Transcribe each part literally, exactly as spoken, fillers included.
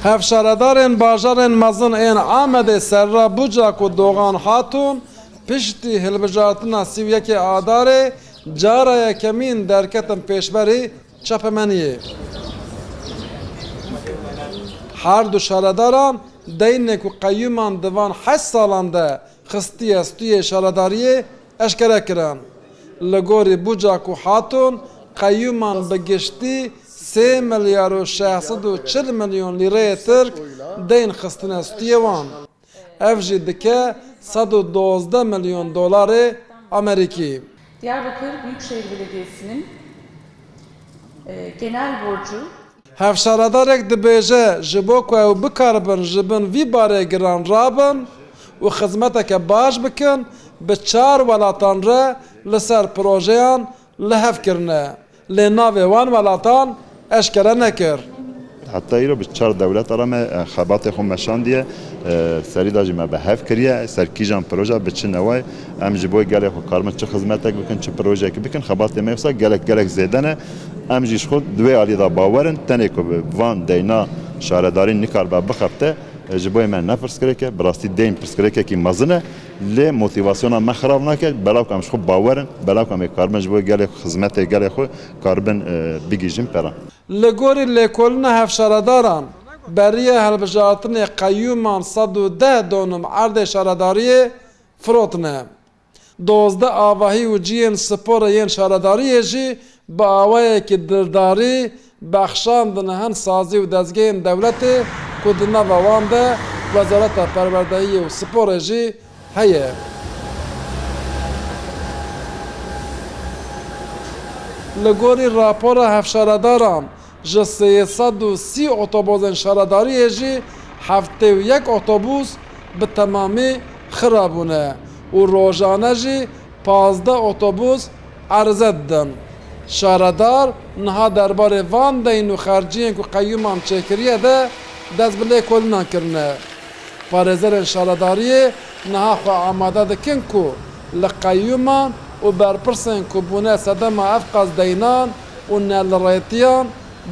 Hevşaredarên bajarên mezin ên Amedê Serra Bucak û Doğan Hatun piştî hilbijartina sî û yekê Adarê cara yekemîn derketin pêşberî çapemeniyê. Her du şaredaran deynê ku qeyûman di van heşt salan de xistiye stûyê şaredariyê eşkere kirin. Li gorî Bucak û Hatun, qeyûman bi giştî sê milyar û şeş sed û çil milyon lîreyê Tirk deyn xistine stûyê wan. Ev jî dike sed û dozdeh milyon dolarê Amerîkî. Diyarbakır Büyükşehir Belediyesi'nin, e, genel borcu Hevşaredarek dibêje, ji bo ku ew bikaribin ji bin vî barê giran rabin û xizmeteke baş bikin, bi çar welatan re li ser projeyan li hev kirine. Lê navê wan welatan eşkere nekir. Heta îro bi çar dewleta re me, e, xebatê xwe meşandiye, e, serî de jî me bi hev kiriye, ser kîjan proje bi çi newayê em ji bo gelê xwe karibin çi xizmetek bikin, çi projeyekî bikin, xebatê me wisa gelek, gelek zêde ne. Em jî ji xwe di wê alî de bawer in, tenê ku bi van deyna şaredarî nikaribe bixebite, e, ji bo yê me ne pirsgirêk e, bi rastî deyn pirsgirêkekî mezin e. Lê motîvasyona me xirab nake, belav ku em ji xwe bawer in, belav ku em ê karibin ji bo gelê xwe, xizmetê gelê xwe karibin, e, bigihîjin pere. Li gorî lêkolîna hevşaredaran, beriya hilbijartinê qeyûman sed û deh donim erdê şaredariyê firotine. Dozdeh avahî û cihên sipor yên şaredariyê jî bi awayekî dildarî bexşandine hin sazî û dezgehên dewletê ku di nava wan de Wezareta Perwerdehiyê û Sporê jî heye. Li gorî rapora hevşaredaran, ji sê sed û sî otobozên şaredariyê jî heftê û yek otobûs bi temamî xira bûne û rojane jî pazdeh otobûs erize didin. Şaredar niha derbarê van deyn û xerciyên ku qeyûman çêkiriye de dest bi lêkolînan kirine. Parêzerên şaredariyê niha xwe amade dikin ku li qeyûman û berpirsên ku bûne sedema evqas deynan û nelirêtiyan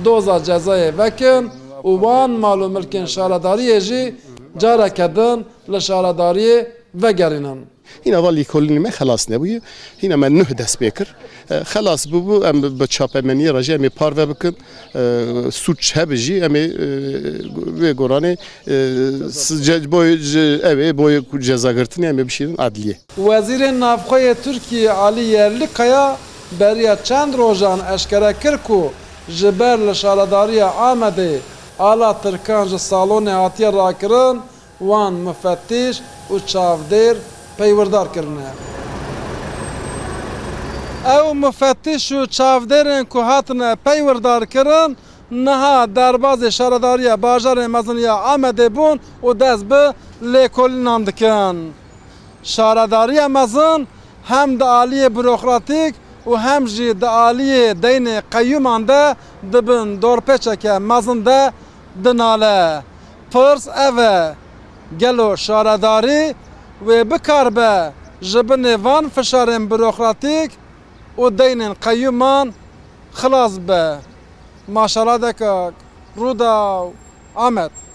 doza cezayê vekin û wan mal û milkên şaredariyê jî careke din li şaredariyê vegerînin. Hîna va lêkolînê me xelas nebûye. Hîna me nuh dest pê kir. E, xelas bûbû, em bi çapemeniyê re jî em ê parve bikin. E, sûc hebe jî em ê, e, vê goranê, e, s-, ce-, boy, ji, ew ê boy ku cezagirtinê em ê bişînin adliyê. Wezîrê Navxwe yê Tirkiyê Alî Yerlikaya beriya çend rojan eşkere kir ku ji ber li şaredariya Amedê ala Tirkan ji salonê hatiye rakirin, wan mufetîş û çavdêr peywirdar kirine. Ew mufetîş û çavdêrên ku hatine peywirdar kirin, niha derbazê şaredariya bajarê mezin ya Amedê bûn û dest bi lêkolînan dikin. Şaredariya mezin hem di aliyê burokratîk û hem jî di aliyê deynê qeyûman de di bin dorpêçeke mezin de dinale. Pirs ev e, gelo şaredarî wê bikaribe ji binê van fişarên burokratîk û deynên qeyûman xilas bibe? Maşala dekak, Rûdaw, Amed.